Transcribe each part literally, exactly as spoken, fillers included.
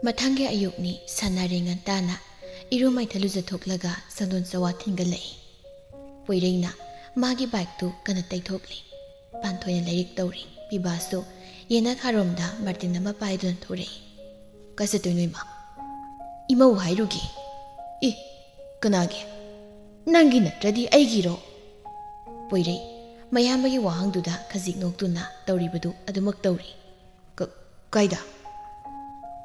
ꯃꯊꯪꯒꯤ ꯑꯌꯨꯛꯅꯤ꯫ ꯁꯅꯥꯔꯩ ꯉꯟꯇꯥꯅ ꯏꯔꯨ ꯃꯥꯏꯊ ꯂꯨꯖꯊꯣꯛꯂꯒ ꯁꯪꯗꯣꯟ ꯆꯋꯥ ꯊꯤꯟꯒꯠꯂꯛꯏ꯫ ꯄꯣꯏꯔꯩꯅ ꯃꯥꯒꯤ ꯕꯥꯏꯛꯇꯨ ꯀꯟꯅ ꯇꯩꯊꯣꯛꯂꯤ꯫ ꯄꯥꯟꯊꯣꯏꯅ ꯂꯥꯏꯔꯤꯛ ꯇꯧꯔꯤ꯫ ꯄꯤꯕꯥꯁꯨ ꯌꯦꯅꯈꯥꯔꯣꯝꯗ ꯕꯥꯔꯇꯤꯟ ꯑꯃ ꯄꯥꯏꯗꯨꯅ ꯊꯣꯔꯛꯏ꯫ "ꯀꯥꯏ ꯆꯠꯇꯣꯏꯅꯣ ꯏꯃꯥ?" "ꯏꯃꯧ ꯍꯥꯏꯔꯨꯒꯦ꯫" "ꯏ, ꯀꯅꯥꯒꯤ?" "ꯅꯪꯒꯤ ꯅꯠꯇ꯭ꯔꯗꯤ ꯑꯩꯒꯤꯔꯣ?" ꯄꯣꯏꯔꯩ ꯃꯌꯥꯝꯕꯒꯤ ꯋꯥꯍꯪꯗꯨꯗ ꯈꯖꯤꯛ ꯅꯣꯛꯇꯨꯅ ꯇꯧꯔꯤꯕꯗꯨ ꯑꯗꯨꯃꯛ ꯇꯧꯔꯤ꯫ "ꯀ-, ꯀꯥꯏꯗ?"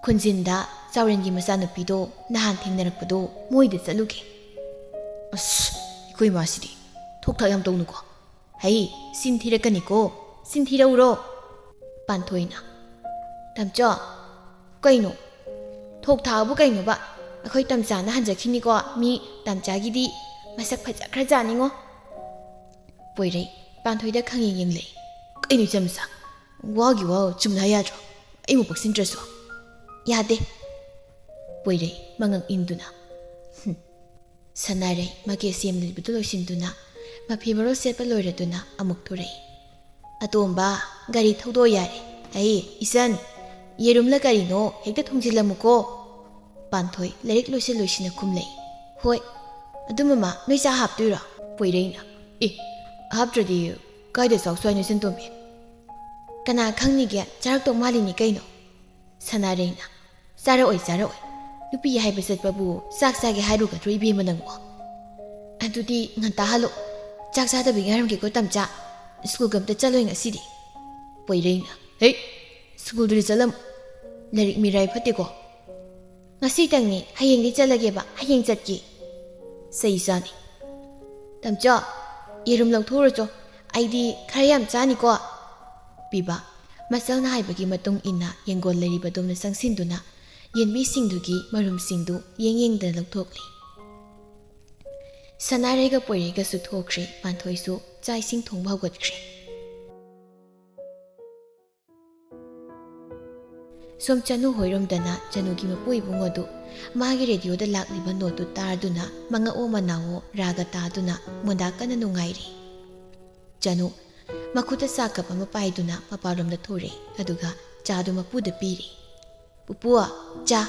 "ꯈꯨꯟꯖꯤꯟꯗ ꯆꯥꯎꯔꯦꯟꯒꯤ ꯃꯆꯥꯅꯨꯄꯤꯗꯣ ꯅꯍꯥꯟ ꯊꯦꯡꯅꯔꯛꯄꯗꯣ, ꯃꯣꯏꯗ ꯆꯠꯂꯨꯒꯦ꯫" "ꯑꯁ, ꯑꯩꯈꯣꯏ ꯃꯥꯁꯤꯗꯤ ꯊꯣꯛ ꯊꯥꯛ ꯌꯥꯝ ꯇꯧꯅꯨꯀꯣ꯫ ꯍꯩ, ꯆꯤꯟ ꯊꯤꯔꯛꯀꯅꯤꯀꯣ, ꯆꯤꯟ ꯊꯤꯔꯛꯎꯔꯣ?" ꯄꯥꯟꯊꯣꯏꯅ, "ꯇꯝꯆꯥ, ꯀꯩꯅꯣ? ꯊꯣꯛ ꯊꯥꯛꯑꯕꯨ ꯀꯩꯅꯣꯕ? ꯑꯩꯈꯣꯏ ꯇꯝꯆꯥꯅ ꯍꯟꯖꯈꯤꯅꯤꯀꯣ, ꯃꯤ ꯇꯝꯆꯥꯒꯤꯗꯤ ꯃꯁꯛ ꯐꯖꯈ꯭ꯔꯖꯥꯠꯅꯤꯉꯣ꯫" ꯄꯣꯏꯔꯩ ꯄꯥꯟꯊꯣꯏꯗ ꯈꯪꯌꯦꯡ ꯌꯦꯡꯂꯛꯏ꯫ "ꯀꯩꯅꯣ ꯏꯆꯝꯆꯥ? ꯋꯥꯒꯤ ꯋꯥ ꯆꯨꯝꯅ ꯍꯥꯏ ꯌꯥꯗ꯭ꯔꯣ? ꯑꯩꯕꯨ ꯄꯛꯁꯤꯟꯗ꯭ꯔꯁꯨ꯫" "ꯌꯥꯗꯦ꯫" ꯄꯣꯏꯔꯩ ꯃꯉꯛ ꯏꯟꯗꯨꯅ, "ꯍꯨꯝ꯫" ꯁꯅꯥꯔꯩ ꯃꯀꯦ ꯁꯦꯝꯂꯤꯕꯗꯨ ꯂꯣꯏꯁꯤꯟꯗꯨꯅ, ꯃꯐꯤ ꯃꯔꯣꯜ ꯁꯦꯠꯄ ꯂꯣꯏꯔꯗꯨꯅ ꯑꯃꯨꯛ ꯊꯣꯔꯛꯏ꯫ "ꯑꯇꯣꯝꯕ, ꯒꯥꯔꯤ ꯊꯧꯗꯣꯛ ꯌꯥꯔꯦ꯫ ꯑꯩ, ꯏꯆꯟ, ꯌꯦꯔꯨꯝꯂ ꯀꯔꯤꯅꯣ ꯍꯦꯛꯇ ꯊꯣꯡꯖꯤꯜꯂꯝꯃꯨꯀꯣ꯫" ꯄꯥꯟꯊꯣꯏ ꯂꯥꯏꯔꯤꯛ ꯂꯣꯏꯁꯤꯜ ꯂꯣꯏꯁꯤꯟꯅ ꯈꯨꯝꯂꯛꯏ꯫ "ꯍꯣꯏ꯫ ꯑꯗꯨ ꯃꯃꯥ, ꯅꯣꯏ ꯆꯥ ꯍꯥꯞꯇꯣꯏꯔꯣ?" ꯄꯣꯏꯔꯩꯅ, "ꯑꯦ, ꯍꯥꯞꯇ꯭ꯔꯗꯤ ꯀꯥꯏꯗ ꯆꯥꯎ ꯆꯥꯏꯅꯣ ꯏꯆꯟꯇꯣꯝꯕꯤ?" "ꯀꯅꯥ ꯈꯪꯅꯤꯒꯦ, ꯆꯥꯔꯛꯇꯧ ꯃꯥꯜꯂꯤꯅꯤ ꯀꯩꯅꯣ꯫" ꯁꯅꯥꯔꯩꯅ, "ꯆꯥꯔꯛꯑꯣꯏ, ꯆꯥꯔꯛꯑꯣꯏ꯫ ꯅꯨꯄꯤ ꯍꯥꯏꯕ ꯆꯠꯄꯕꯨ ꯆꯥꯛ ꯆꯥꯒꯦ ꯍꯥꯏꯔꯨꯒꯗ꯭ꯔꯣ, ꯏꯕꯦꯝꯃ ꯅꯪꯕꯣ? ꯑꯗꯨꯗꯤ ꯉꯟꯇꯥ ꯍꯜꯂꯣ꯫ ꯆꯥꯛ ꯆꯥꯗꯕꯤ ꯉꯥꯏꯔꯝꯒꯦꯀꯣ, ꯇꯝꯆꯥ꯫ ꯁ꯭ꯀꯨꯜꯒ ꯑꯝꯇ ꯆꯠꯂꯣꯏ ꯉꯁꯤꯗꯤ꯫" ꯄꯣꯏꯔꯩꯅ, "ꯍꯦ, ꯁ꯭ꯀꯨꯜꯗꯨꯗꯤ ꯆꯠꯂꯝꯃꯨ꯫ ꯂꯥꯏꯔꯤꯛ ꯃꯤꯔꯥꯏ ꯐꯠꯇꯦꯀꯣ꯫ ꯉꯁꯤꯇꯪꯅꯤ, ꯍꯌꯦꯡꯗꯤ ꯆꯠꯂꯒꯦꯕ, ꯍꯌꯦꯡ ꯆꯠꯀꯦ꯫" "ꯆꯩ ꯆꯥꯅꯤ꯫ ꯇꯝꯆꯥ, ꯌꯦꯔꯨꯝ ꯂꯧꯊꯣꯛꯎꯔꯣ ꯆꯣ꯫ ꯑꯩꯗꯤ ꯈꯔ ꯌꯥꯝ ꯆꯥꯅꯤꯀꯣ꯫" ꯄꯤꯕ ꯃꯆꯜꯅ ꯍꯥꯏꯕꯒꯤ ꯃꯇꯨꯡ ꯏꯟꯅ ꯌꯦꯡꯒꯣꯜ ꯂꯩꯔꯤꯕ ꯑꯗꯣꯝꯗ ꯆꯪꯁꯤꯟꯗꯨꯅ ꯌꯦꯟꯕꯤꯁꯤꯡꯗꯨꯒꯤ ꯃꯔꯨꯝꯁꯤꯡꯗꯨ ꯌꯦꯡ ꯌꯦꯡꯗꯅ ꯂꯧꯊꯣꯛꯂꯤ꯫ ꯁꯅꯥꯔꯩꯒ ꯄꯣꯏꯔꯩꯒꯁꯨ ꯊꯣꯛꯈ꯭ꯔꯦ꯫ ꯄꯥꯟꯊꯣꯏꯁꯨ ꯆꯥꯛ ꯏꯁꯤꯡ ꯊꯣꯡꯕ ꯍꯧꯒꯠꯈ꯭ꯔꯦ꯫ ꯁꯣꯝ ꯆꯅꯨ ꯍꯣꯏꯔꯣꯝꯗꯅ ꯆꯅꯨꯒꯤ ꯃꯄꯨ ꯏꯕꯨꯡ ꯑꯗꯨ ꯃꯥꯒꯤ ꯔꯦꯗꯤꯑꯣꯗ ꯂꯥꯛꯂꯤꯕ ꯅꯣꯠꯇꯨ ꯇꯥꯔꯗꯨꯅ ꯃꯉꯛꯑꯣ ꯃꯅꯥꯑꯣ ꯔꯥꯒ ꯇꯥꯗꯨꯅ ꯃꯣꯟꯗꯥ ꯀꯟꯅ ꯅꯨꯡꯉꯥꯏꯔꯤ꯫ ꯆꯅꯨ ꯃꯈꯨꯠꯇ ꯆꯥ ꯀꯞ ꯑꯃ ꯄꯥꯏꯗꯨꯅ ꯃꯄꯥꯟꯂꯣꯝꯗ ꯊꯣꯔꯛꯏ, ꯑꯗꯨꯒ ꯆꯥꯗꯨ ꯃꯄꯨꯗ ꯄꯤꯔꯤ꯫ "ꯄꯨꯄꯨ, ꯆꯥ!"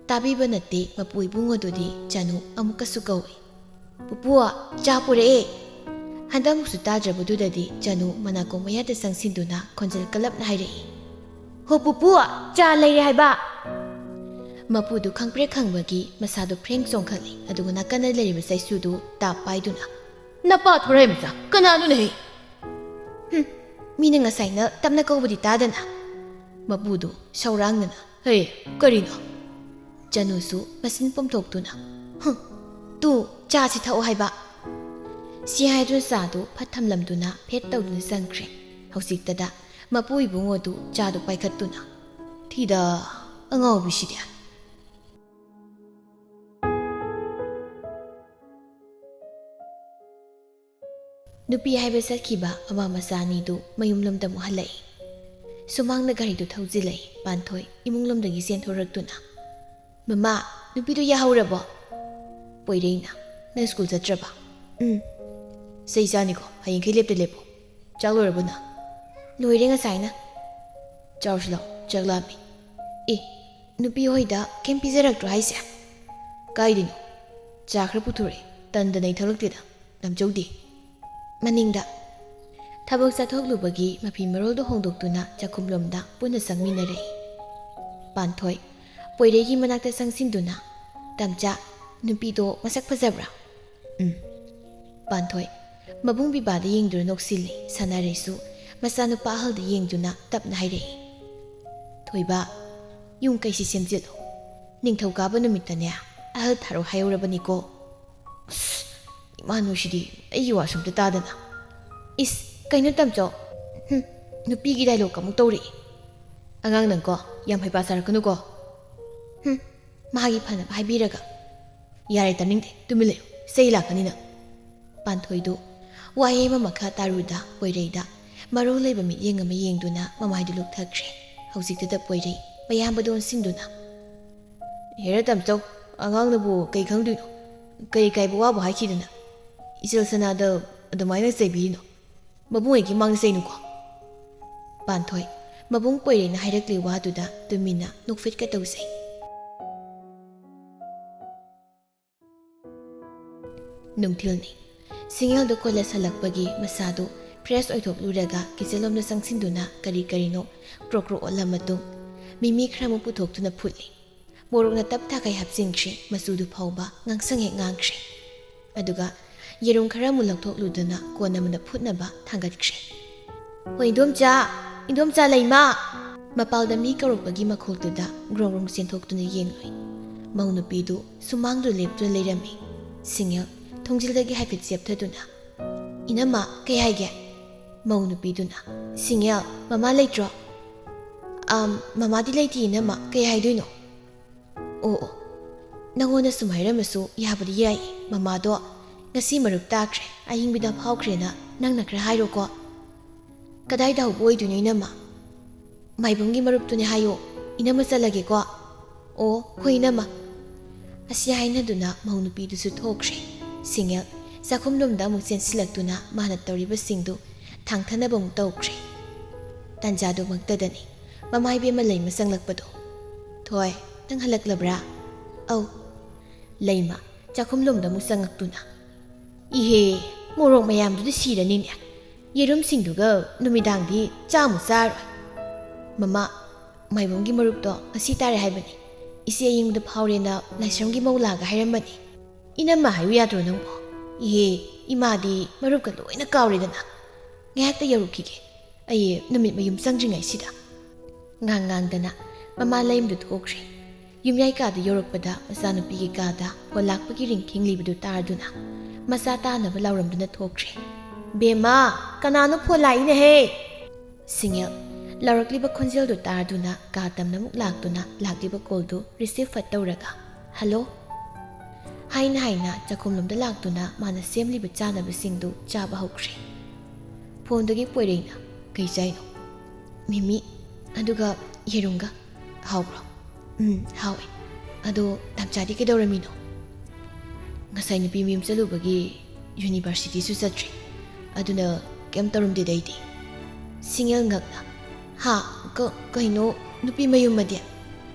ꯇꯥꯕꯤꯕ ꯅꯠꯇꯦ, ꯃꯄꯨ ꯏꯕꯨꯡꯉꯣꯗꯨꯗꯤ ꯆꯅꯨ ꯑꯃꯨꯛꯀꯁꯨ ꯀꯧꯏ꯫ "ꯄꯨꯄꯨ, ꯆꯥ ꯄꯨꯔꯛꯑꯦ!" ꯍꯟꯗꯛꯃꯨꯛꯁꯨ ꯇꯥꯗ꯭ꯔꯕꯗꯨꯗꯗꯤ ꯆꯅꯨ ꯃꯅꯥꯀꯣꯡ ꯃꯌꯥꯗ ꯆꯪꯁꯤꯟꯗꯨꯅ ꯈꯣꯟꯖꯦꯜ ꯀꯜꯂꯞꯅ ꯍꯥꯏꯔꯛꯏ, "ꯍꯣ ꯄꯨꯄꯨ, ꯆꯥ ꯂꯩꯔꯦ ꯍꯥꯏꯕ!" ꯃꯄꯨꯗꯨ ꯈꯪꯄ꯭ꯔꯦꯛ ꯈꯪꯕꯒꯤ ꯃꯁꯥꯗꯨ ꯐ꯭ꯔꯦꯡ ꯆꯣꯡꯈꯠꯂꯤ, ꯑꯗꯨꯒ ꯅꯥꯀꯟꯗ ꯂꯩꯔꯤꯕ ꯆꯩꯁꯨꯗꯨ ꯇꯥꯞ ꯄꯥꯏꯗꯨꯅ, "ꯅꯄꯥ ꯊꯣꯔꯥꯏ ꯃꯆꯥ, ꯀꯅꯥꯅꯣꯅꯦ ꯍꯩ?" "ꯍꯨꯝ, ꯃꯤꯅ ꯉꯁꯥꯏꯅ ꯇꯞꯅ ꯀꯧꯕꯗꯤ ꯇꯥꯗꯅ?" ꯃꯄꯨꯗꯨ ꯁꯧꯔꯥꯡꯅꯅ, "ꯍꯩ, ꯀꯔꯤꯅꯣ?" ꯆꯅꯨꯁꯨ ꯃꯆꯤꯟ ꯄꯣꯝꯊꯣꯛꯇꯨꯅ, "ꯍꯨꯝ, ꯇꯨ, ꯆꯥꯁꯤ ꯊꯛꯑꯣ ꯍꯥꯏꯕ!" ꯁꯤ ꯍꯥꯏꯗꯨꯅ ꯆꯥꯗꯨ ꯐꯠ ꯊꯝꯂꯝꯗꯨꯅ ꯐꯦꯠ ꯇꯧꯗꯨꯅ ꯆꯪꯈ꯭ꯔꯦ꯫ ꯍꯧꯖꯤꯛꯇꯗ ꯃꯄꯨ ꯏꯕꯨꯡꯉꯣꯗꯨ ꯆꯥꯗꯨ ꯄꯥꯏꯈꯠꯇꯨꯅ, "ꯊꯤꯗ, ꯑꯉꯥꯎꯕꯤꯁꯤꯗꯤ!" ꯅꯨꯄꯤ ꯍꯥꯏꯕ ꯆꯠꯈꯤꯕ ꯃꯃꯥ ꯃꯆꯥ ꯑꯅꯤꯗꯨ ꯃꯌꯨꯝꯂꯣꯝꯗ ꯑꯃꯨꯛ ꯍꯜꯂꯛꯏ꯫ ꯁꯨꯃꯥꯡꯗ ꯒꯥꯔꯤꯗꯨ ꯊꯧꯖꯤꯜꯂꯛꯏ꯫ ꯄꯥꯟꯊꯣꯏ ꯏꯃꯨꯡꯂꯣꯝꯗꯒꯤ ꯆꯦꯟꯊꯣꯔꯛꯇꯨꯅ, "ꯃꯃꯥ, ꯅꯨꯄꯤꯗꯨ ꯌꯥꯍꯧꯔꯕꯣ?" ꯄꯣꯏꯔꯩꯅ, "ꯅꯪ ꯁ꯭ꯀꯨꯜ ꯆꯠꯇ꯭ꯔꯕ?" "ꯎꯝ꯫ ꯆꯩ ꯆꯥꯅꯤꯀꯣ, ꯍꯌꯦꯡꯈꯩ ꯂꯦꯞꯇ ꯂꯦꯞꯄꯨ꯫ ꯆꯥꯛ ꯂꯣꯏꯔꯕꯣ ꯅꯪ?" "ꯂꯣꯏꯔꯦ ꯉꯁꯥꯏꯅ꯫" "ꯆꯥꯎꯁꯤ ꯂꯥꯎ, ꯆꯥꯛ ꯂꯥꯝꯃꯤ꯫" "ꯑꯦ, ꯅꯨꯄꯤ ꯍꯣꯏꯗ ꯀꯩꯝ ꯄꯤꯖꯔꯛꯇ꯭ꯔꯣ ꯍꯥꯏꯁꯦ?" "ꯀꯥꯏꯗꯩꯅꯣ? ꯆꯥ ꯈꯔ ꯄꯨꯊꯣꯔꯛꯑꯦ, ꯇꯟꯗꯅ ꯑꯩ ꯊꯛꯂꯛꯇꯦꯗ, ꯂꯝꯖꯧꯗꯦ꯫" ꯃꯅꯤꯡꯗ ꯊꯕꯛ ꯆꯠꯊꯣꯛꯂꯨꯕꯒꯤ ꯃꯐꯤ ꯃꯔꯣꯜꯗꯨ ꯍꯣꯡꯗꯣꯛꯇꯨꯅ ꯆꯥꯛꯈꯨꯝꯂꯣꯝꯗ ꯄꯨꯟꯅ ꯆꯪꯃꯤꯟꯅꯔꯛꯏ꯫ ꯄꯥꯟꯊꯣꯏ ꯄꯣꯏꯔꯩꯒꯤ ꯃꯅꯥꯛꯇ ꯆꯪꯁꯤꯟꯗꯨꯅ, "ꯇꯝꯆꯥ, ꯅꯨꯄꯤꯗꯣ ꯃꯁꯛ ꯐꯖꯕ꯭ꯔꯥ?" "ꯎꯝ꯫" ꯄꯥꯟꯊꯣꯏ ꯃꯕꯨꯡ ꯄꯤꯕꯥꯗ ꯌꯦꯡꯗꯨꯅ ꯅꯣꯛꯁꯤꯜꯂꯤ꯫ ꯁꯅꯥꯔꯩꯁꯨ ꯃꯆꯥꯅꯨꯄꯥ ꯑꯍꯜꯗ ꯌꯦꯡꯗꯨꯅ ꯇꯞꯅ ꯍꯥꯏꯔꯛꯏ, "ꯊꯣꯏꯕ, ꯌꯨꯝ ꯀꯩꯁꯤ ꯁꯦꯝꯖꯤꯜꯂꯨ꯫ ꯅꯤꯡꯊꯧꯀꯥꯕ ꯅꯨꯃꯤꯠꯇꯅꯦ ꯑꯍꯜ ꯊꯥꯔꯣ ꯍꯥꯏꯍꯧꯔꯕꯅꯤꯀꯣ꯫" ꯑꯁ, ꯏꯃꯥꯅꯨꯁꯤꯗꯤ ꯑꯩꯒꯤ ꯋꯥꯁꯨ ꯑꯝꯇ ꯇꯥꯗꯅ꯫ "ꯏꯁ, ꯀꯩꯅꯣ ꯇꯝꯆꯧ? ꯍꯨꯝ, ꯅꯨꯄꯤꯒꯤ ꯗꯥꯏꯂꯣꯛ ꯑꯃꯨꯛ ꯇꯧꯔꯛꯏ꯫ ꯑꯉꯥꯡ ꯅꯪꯀꯣ, ꯌꯥꯝ ꯍꯩꯄꯥ ꯁꯥꯔꯛꯀꯅꯨꯀꯣ꯫" "ꯍꯨꯝ, ꯃꯥꯒꯤ ꯐꯅꯕ ꯍꯥꯏꯕꯤꯔꯒ꯫" "ꯌꯥꯔꯦ, ꯇꯥꯅꯤꯡꯗꯦ, ꯇꯨꯃꯤꯟ ꯂꯩꯌꯨ, ꯆꯩ ꯂꯥꯛꯀꯅꯤ ꯅꯪ꯫" ꯄꯥꯟꯊꯣꯏꯗꯨ ꯋꯥꯍꯩ ꯑꯃ ꯃꯈꯥ ꯇꯥꯔꯨꯗ ꯄꯣꯏꯔꯩꯗ ꯃꯔꯧ ꯂꯩꯕ ꯃꯤꯠꯌꯦꯡ ꯑꯃ ꯌꯦꯡꯗꯨꯅ ꯃꯃꯥꯏꯗꯨ ꯂꯨꯞꯊꯈ꯭ꯔꯦ꯫ ꯍꯧꯖꯤꯛꯇꯗ ꯄꯣꯏꯔꯩ ꯃꯌꯥꯝꯕꯗ ꯑꯣꯟꯁꯤꯟꯗꯨꯅ, "ꯍꯦꯔꯥ ꯇꯝꯆꯧ, ꯑꯉꯥꯡꯅꯕꯨ ꯀꯩ ꯈꯪꯗꯣꯏꯅꯣ? ꯀꯩ ꯀꯥꯏꯕ ꯋꯥꯕꯨ ꯍꯥꯏꯈꯤꯗꯅ ꯏꯆꯜ ꯁꯅꯥꯗ ꯑꯗꯨꯃꯥꯏꯅ ꯆꯩꯕꯤꯔꯤꯅꯣ? ꯃꯕꯨꯡ ꯑꯩꯒꯤ ꯃꯥꯡꯗ ꯆꯩꯅꯨꯀꯣ꯫" ꯄꯥꯟꯊꯣꯏ ꯃꯕꯨꯡ ꯄꯣꯏꯔꯩꯅ ꯍꯥꯏꯔꯛꯂꯤ ꯋꯥꯗꯨꯗ ꯇꯨꯃꯤꯟꯅ ꯅꯣꯛꯐꯦꯠꯀ ꯇꯧꯖꯩ꯫ ꯅꯨꯡꯊꯤꯜꯅꯤ꯫ ꯁꯤꯡꯉꯦꯜꯗꯨ ꯀꯣꯂꯦꯖ ꯍꯜꯂꯛꯄꯒꯤ ꯃꯁꯥꯗꯨ ꯐ꯭ꯔꯦꯁ ꯑꯣꯏꯊꯣꯛꯂꯨꯔꯒ ꯀꯤꯆꯟꯂꯣꯝꯗ ꯆꯪꯁꯤꯟꯗꯨꯅ ꯀꯔꯤ ꯀꯔꯤꯅꯣ ꯀ꯭ꯔꯣꯛ ꯀ꯭ꯔꯣꯛ ꯑꯣꯠꯂ ꯃꯇꯨꯡ ꯃꯤꯃꯤ ꯈꯔꯃꯨꯛ ꯄꯨꯊꯣꯛꯇꯨꯅ ꯐꯨꯠꯂꯤ꯫ ꯃꯣꯔꯣꯛꯅ ꯇꯞ ꯇꯥꯈꯩ ꯍꯥꯞꯆꯤꯟꯈ꯭ꯔꯦ, ꯃꯆꯨꯗꯨ ꯐꯥꯎꯕ ꯉꯥꯡꯁꯪ ꯍꯦꯛ ꯉꯥꯡꯈ꯭ꯔꯦ꯫ ꯑꯗꯨꯒ ꯌꯦꯔꯨꯝ ꯈꯔ ꯑꯃꯨꯛ ꯂꯧꯊꯣꯛꯂꯨꯗꯨꯅ ꯀꯣꯟ ꯑꯃꯗ ꯐꯨꯠꯅꯕ ꯊꯥꯡꯒꯠꯈ꯭ꯔꯦ꯫ "ꯍꯣꯏ, ꯏꯟꯗꯣꯝꯆꯥ, ꯏꯟꯗꯣꯝꯆꯥ ꯂꯩꯃ!" ꯃꯄꯥꯜꯗ ꯃꯤ ꯀꯧꯔꯛꯄꯒꯤ ꯃꯈꯣꯜꯗꯨꯗ ꯒ꯭ꯔꯣꯡ ꯒ꯭ꯔꯣꯡ ꯆꯦꯟꯊꯣꯛꯇꯨꯅ ꯌꯦꯡꯂꯨꯏ꯫ ꯃꯧ ꯅꯨꯄꯤꯗꯨ ꯁꯨꯃꯥꯡꯗꯨ ꯂꯦꯞꯇꯨꯅ ꯂꯩꯔꯝꯃꯤ꯫ ꯁꯤꯡꯉꯦꯜ ꯊꯣꯡꯖꯤꯜꯗꯒꯤ ꯍꯥꯏꯐꯦꯠ ꯆꯦꯞꯊꯗꯨꯅ, "ꯏꯅꯝꯃ, ꯀꯩ ꯍꯥꯏꯒꯦ?" ꯃꯧ ꯅꯨꯄꯤꯗꯨꯅ, "ꯁꯤꯡꯉꯦꯜ, ꯃꯃꯥ ꯂꯩꯇ꯭ꯔꯣ?" "ꯑꯝ, ꯃꯃꯥꯗꯤ ꯂꯩꯇꯦ ꯏꯅꯝꯃ, ꯀꯩ ꯍꯥꯏꯗꯣꯏꯅꯣ?" "ꯑꯣ, ꯑꯣ, ꯅꯪꯉꯣꯟꯗ ꯁꯨꯝ ꯍꯥꯏꯔꯝꯃꯁꯨ ꯌꯥꯕꯨꯗꯤ ꯌꯥꯏꯌꯦ꯫ ꯃꯃꯥꯗꯣ ꯉꯁꯤ ꯃꯔꯨꯞ ꯇꯥꯈ꯭ꯔꯦ, ꯑꯌꯤꯡꯕꯤꯗ ꯐꯥꯎꯈ꯭ꯔꯦꯅ ꯅꯪꯅ ꯈꯔ ꯍꯥꯏꯔꯣꯀꯣ꯫" "ꯀꯗꯥꯏꯗ ꯍꯧꯕ ꯑꯣꯏꯗꯣꯏꯅꯣ ꯏꯅꯝꯃ?" "ꯃꯥꯏꯕꯝꯒꯤ ꯃꯔꯨꯞꯇꯨꯅꯦ ꯍꯥꯏꯌꯣ, ꯏꯅꯝꯃ ꯆꯠꯂꯒꯦꯀꯣ꯫" "ꯑꯣ, ꯍꯣꯏ ꯏꯅꯝꯃ꯫" ꯑꯁꯤ ꯍꯥꯏꯅꯗꯨꯅ ꯃꯧ ꯅꯨꯄꯤꯗꯨꯁꯨ ꯊꯣꯛꯈ꯭ꯔꯦ꯫ ꯁꯤꯡꯉꯦꯜ ꯆꯥꯛꯈꯨꯝꯂꯣꯝꯗ ꯑꯃꯨꯛ ꯆꯦꯟꯁꯤꯜꯂꯛꯇꯨꯅ ꯃꯥꯅ ꯇꯧꯔꯤꯕꯁꯤꯡꯗꯨ ꯊꯥꯡꯊꯅꯕ ꯑꯃꯨꯛ ꯇꯧꯈ꯭ꯔꯦ꯫ ꯇꯥꯟꯖꯥꯗꯨꯃꯛꯇꯗꯅꯤ ꯃꯃꯥ ꯏꯕꯦꯝꯃ ꯂꯩꯃ ꯆꯪꯂꯛꯄꯗꯣ꯫ "ꯊꯣꯏ, ꯅꯪ ꯍꯜꯂꯛꯂꯕ꯭ꯔꯥ?" "ꯑꯧ꯫" ꯂꯩꯃ ꯆꯥꯛꯈꯨꯝꯂꯣꯝꯗ ꯑꯃꯨꯛ ꯆꯪꯉꯛꯇꯨꯅ, "ꯏꯍꯦ, ꯃꯣꯔꯣꯛ ꯃꯌꯥꯝꯗꯨꯗ ꯁꯤꯔꯅꯤꯅꯦ꯫ ꯌꯦꯔꯨꯝꯁꯤꯡꯗꯨꯒ ꯅꯨꯃꯤꯗꯥꯡꯗꯤ ꯆꯥꯃꯨꯛ ꯆꯥꯔꯣꯏ꯫" "ꯃꯃꯥ, ꯃꯥꯏꯕꯝꯒꯤ ꯃꯔꯨꯞꯇꯣ ꯉꯁꯤ ꯇꯥꯔꯦ ꯍꯥꯏꯕꯅꯤ꯫ ꯏꯆꯦ ꯑꯌꯤꯡꯕꯗ ꯐꯥꯎꯔꯦꯅ ꯂꯥꯏꯁ꯭ꯔꯝꯒꯤ ꯃꯧ ꯂꯥꯛꯑꯒ ꯍꯥꯏꯔꯝꯕꯅꯤ꯫" "ꯏꯅꯝꯃ ꯍꯥꯏꯌꯨ ꯌꯥꯗ꯭ꯔꯣ ꯅꯪꯕꯣ?" "ꯏꯍꯦ, ꯏꯃꯥꯗꯤ ꯃꯔꯨꯞꯀ ꯂꯣꯏꯅ ꯀꯥꯎꯔꯦꯗꯅ꯫ ꯉꯥꯏꯍꯥꯛꯇ ꯌꯧꯔꯨꯈꯤꯒꯦ ꯑꯩ, ꯅꯨꯃꯤꯠ ꯃꯌꯨꯝ ꯆꯪꯗ꯭ꯔꯤꯉꯩꯁꯤꯗ꯫" ꯉꯥꯡ ꯉꯥꯡꯗꯅ ꯃꯃꯥ ꯂꯩꯃꯗꯨ ꯊꯣꯛꯈ꯭ꯔꯦ꯫ ꯌꯨꯝꯌꯥꯏ ꯀꯥꯗ ꯌꯧꯔꯛꯄꯗ ꯃꯆꯥꯅꯨꯄꯤꯒꯤ ꯀꯥꯗ ꯐꯣꯟ ꯂꯥꯛꯄꯒꯤ ꯔꯤꯡ ꯈꯤꯡꯂꯤꯕꯗꯨ ꯇꯥꯔꯗꯨꯅ ꯃꯆꯥ ꯇꯥꯅꯕ ꯂꯥꯎꯔꯝꯗꯨꯅ ꯊꯣꯛꯈ꯭ꯔꯦ꯫ "ꯕꯦꯝꯃ, ꯀꯅꯥꯅꯣ ꯐꯣꯟ ꯂꯥꯛꯏꯅꯦꯍꯦ?" ꯁꯤꯡꯉꯦꯜ ꯂꯥꯎꯔꯛꯂꯤꯕ ꯈꯣꯟꯖꯦꯜꯗꯨ ꯇꯥꯔꯗꯨꯅ ꯀꯥ ꯇꯝꯅ ꯑꯃꯨꯛ ꯂꯥꯛꯇꯨꯅ ꯂꯥꯛꯂꯤꯕ ꯀꯣꯜꯗꯨ ꯔꯤꯁꯤꯞ ꯐꯠ ꯇꯧꯔꯒ, "ꯍꯜꯂꯣ?" ꯍꯥꯏꯅ ꯍꯥꯏꯅ ꯆꯥꯛꯈꯨꯝꯂꯣꯝꯗ ꯂꯥꯛꯇꯨꯅ ꯃꯥꯅ ꯁꯦꯝꯂꯤꯕ ꯆꯥꯅꯕꯁꯤꯡꯗꯨ ꯆꯥꯕ ꯍꯧꯈ꯭ꯔꯦ꯫ ꯐꯣꯟꯗꯒꯤ ꯄꯣꯏꯔꯩꯅ, "ꯀꯩ ꯆꯥꯏꯅꯣ?" "ꯃꯤꯃꯤ, ꯑꯗꯨꯒ ꯌꯦꯔꯨꯝꯒ꯫" "ꯍꯥꯎꯕ꯭ꯔꯣ?" "ꯎꯝ, ꯍꯥꯎꯋꯦ꯫ ꯑꯗꯣ ꯇꯥꯝꯆꯥꯗꯤ ꯀꯩꯗꯧꯔꯝꯃꯤꯅꯣ?" "ꯉꯁꯥꯏ ꯅꯨꯄꯤ ꯃꯌꯨꯝ ꯆꯠꯂꯨꯕꯒꯤ ꯌꯨꯅꯤꯚꯔꯁꯤꯇꯤꯁꯨ ꯆꯠꯇ꯭ꯔꯤ꯫ ꯑꯗꯨꯅ ꯀꯩꯝ ꯇꯧꯔꯝꯗꯦꯗ ꯑꯩꯗꯤ꯫" ꯁꯤꯡꯉꯦꯜ ꯉꯛꯅ, "ꯍꯥ? ꯀ-, ꯀꯩꯅꯣ, ꯅꯨꯄꯤ ꯃꯌꯨꯝ ꯑꯗꯤ?"